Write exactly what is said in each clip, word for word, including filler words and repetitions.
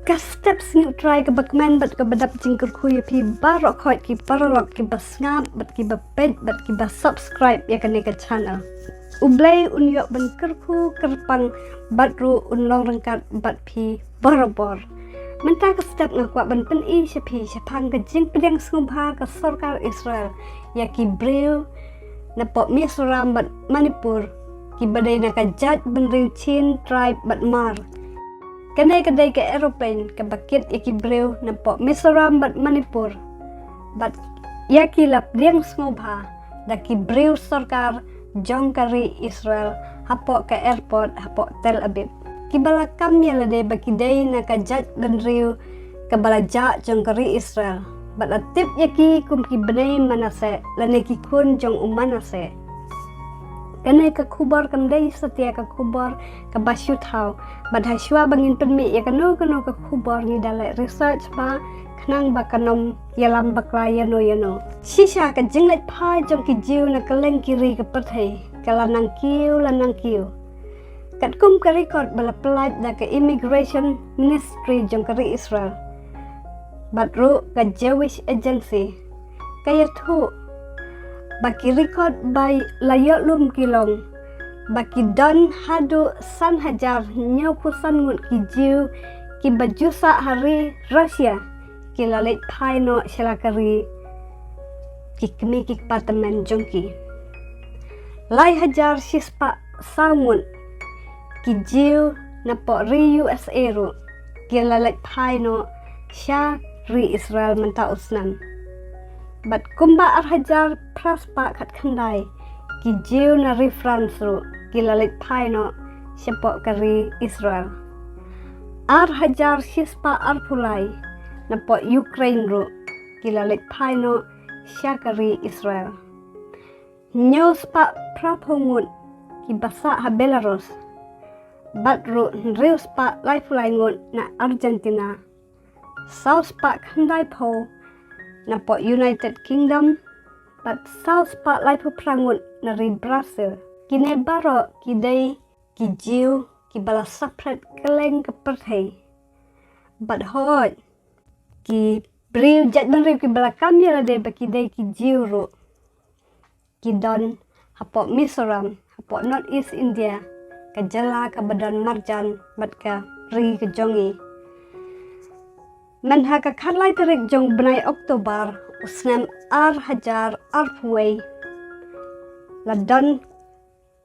Ka step sngewtrai kaba kmen bad kaba dap jingkyrkhu ïa phi baroh khoit ki paralok kiba sngap bad kiba peit bad kiba subscribe ïa kane ka channel. U Blei un ïoh ban kyrkhu kyrpang bad ruh un long ryngkat bad phi barabor. Mynta ka step nga kwah ban pyni sha phi shaphang ka jingpdiang sngewbha ka sorkar Israel ïa ki briew napoh Mizoram bad Manipur kiba dei na ka jait bynriew Chin tribe bad Hmar. Kane ka dei ka aeroplane kaba kit ïa ki briew napoh Mizoram bad Manipur bad ïa ki la pdiang sngewbha da ki briew sorkar jong ka ri Israel hapoh ka airport hapoh Tel Aviv. Kiba la kam ïa lade ba ki dei na ka jait bynriew kaba la jah jong ka ri Israel bad la tip ïa ki kum ki bnei Manasseh lane ki khun jong u Manasseh. Kane ka khubor kam dei satia ka khubor kaba shu thaw bad ha shuwa ba ngin pynmih ïa kano kano ka khubor ngi da leh research bha khnang ba kan ym ïalam bakla ïano ïano. Shisha ka jingleit phai jong ki Jiw na kylleng ki ri ka pyrthei ka la nang kiew la nang kiew. Katkum ka record ba la pyllait da ka Immigration Ministry jong ka ri Israel bad ruh ka Jewish Agency, ka ïathuh ba ki record ba la ïoh lum ki long ba ki don haduh san hajar hynñiewphew san ngut ki Jiw kiba ju sah ha ri Russia ki la leit phai noh sha la ka ri ki kmie ki kpa tymmen jong ki. Lai hajar shispah saw ngut ki Jiw napoh ri U S A ruh ki la leit phai noh sha ri Israel mynta u snem. Bad kumba ar hajar phra spah khatkhyndai ki Jiw na ri France ruh ki la leit phai noh shapoh ka ri Israel. Ar hajar shispah arphew lai napoh Ukraine ruh ki la leit phai noh sha ka ri Israel. Hynñiew spah phraphew ngut kiba sah ha Belarus bad ruh hynriew spah laiphew lai ngut na Argentina. Saw spah khyndaiphew napoh United Kingdom bad saw spah laiphew phra ngut na ri Brazil. Kine baroh ki dei ki Jiw kiba la saphriang kylleng ka pyrthei. Bad hooid ki briew jait bynriew kiba la kam ïa lade ba ki dei ki Jiw ruh ki don hapoh Mizoram, hapoh North East India, ka jylla kaba don marjan bad ka ri ka jong ngi. Mynha ka khatlai tarik jong bnai October u snem ar hajar arphew wei la don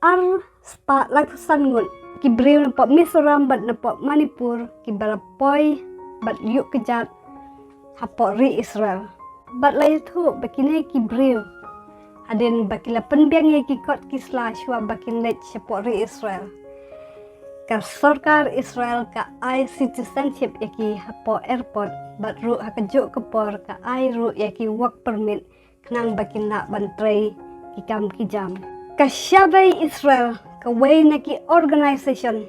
ar spah laiphew san ngut ki briew napoh Mizoram bad napoh Manipur kiba la poi bad ïuh kjat hapoh ri Israel. Bad la ïathuh ba kine ki briew hadien ba ki la pynbiang ïa ki kot ki sla shuwa ba kin leit shapoh ri Israel, ka sorkar Israel ka ai citizenship ïa ki hapoh airport bad ruh ha kajuh ka por ka ai ruh ïa ki work permit khnang ba kin lah ban trei ki kam ki jam. Ka Shavei Israel kawei na ki organisation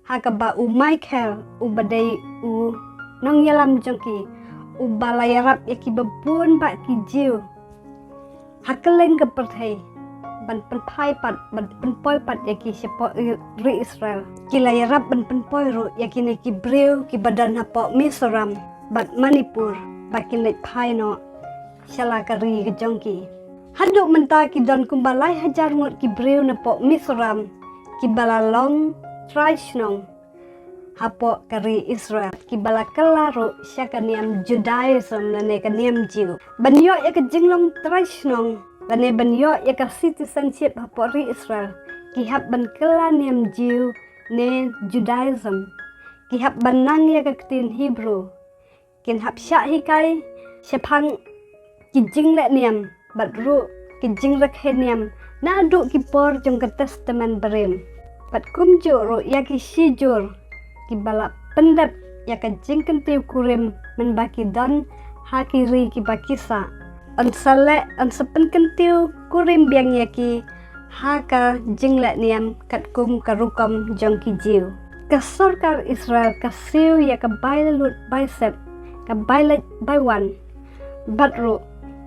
ha kaba u Michael uba dei u nongïalam jong ki uba la ïarap ïa kiba bun bah ki Jiw ha kylleng ka pyrthei ban pynphai pat ban pynpoi pat ïa ki shapoh ri Israel. Ki la ïarap ban pynpoi ruh ïa kine ki briew kiba don hapoh Mizoram bad Manipur ba kin leit phai noh sha la ka ri ka jong ki. Haduh mynta ki don kumba lai hajar ngut ki briew napoh Mizoram kiba la long trai shnong hapoh ka ri Israel kiba la kylla ruh sha ka niam Judaism lane ka niam Jiw. Ban ïoh ïa ka jinglong trai shnong lane ban ïoh ïa ka citizenship hapoh ri Israel ki hap ban kylla niam Jiw ne Judaism. Ki hap ban nang ïa ka ktien Hebrew. Kin hap shah hikai shaphang ki jingleh niam bad ruh ki jingrakhe niam naduh ki por jong ka Testament Barim. Bad kumjuh ruh ïa ki shijur kiba la pyndep ïa ka jingkyntiew kurim mynba ki don ha ki ri kiba ki sah. Yn sa leh yn sa pynkyntiew kurim biang ïa ki ha ka jingleh niam katkum ka rukom jong ki Jiw. Ka sorkar Israel ka siew ïa ka bai lut bai sep, ka bai leit bai wan bad ruh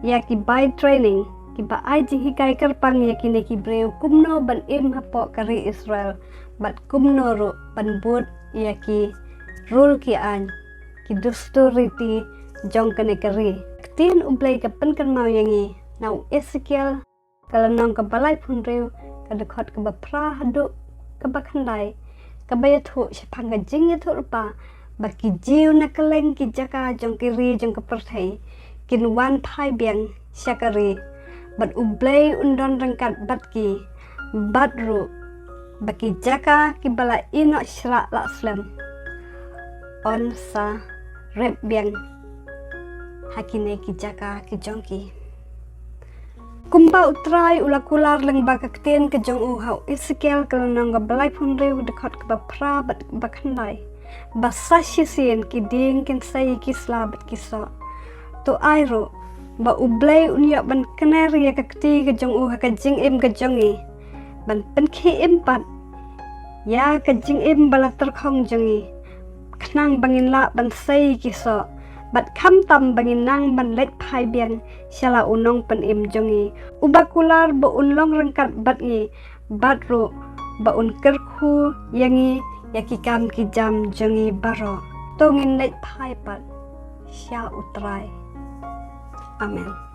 ïa ki bai training kiba ai jinghikai kyrpang ïa kine ki briew kumno ban im hapoh ka ri Israel bad kumno ruh ban bud ïa ki rul ki aiñ. ki dustur riti jong kane ka ri. Ktien U Blei ka pynkynmaw ïa ngi na u Esekiel ka lynnong kaba laiphew hynriew, ka dkhot kaba phra haduh kaba khyndai, kaba ïathuh shaphang ka jingïathuhlypa ba ki Jiw na kylleng ki jaka jong ki ri jong ka pyrthei kin wan phai biang sha ka ri, bad U Blei un don ryngkat bad ki, bad ruh ba ki jaka kiba la ïehnoh shrah la slem yn sa rep biang ha kine ki jaka ki jong ki. Kumba U Trai u la kular lyngba ka ktien ka jong u ha u Esekiel ka lynnong kaba laiphew hynriew, dkhot kaba phra bad kaba khyndai, ba sa shisien ki dieng kin sei ïa ki sla bad ki soh. To ai ruh ba U Blei un ïoh ban kner ïa ka kti ka jong u ha ka jingim ka jong ngi, ban pynkhie im pat ïa ka jingim ba la tyrkhong jong ngi, khnang ba ngin lah ban sei ïa ki soh, bad khamtam ba ngin nang ban leit phai biang sha la u Nongpynim jong ngi, uba kular ba un long ryngkat bad ngi, bad ruh ba un kyrkhu ïa ngi ïa ki kam ki jam jong ngi baroh. To ngin leit phai pat sha U Trai. Amen.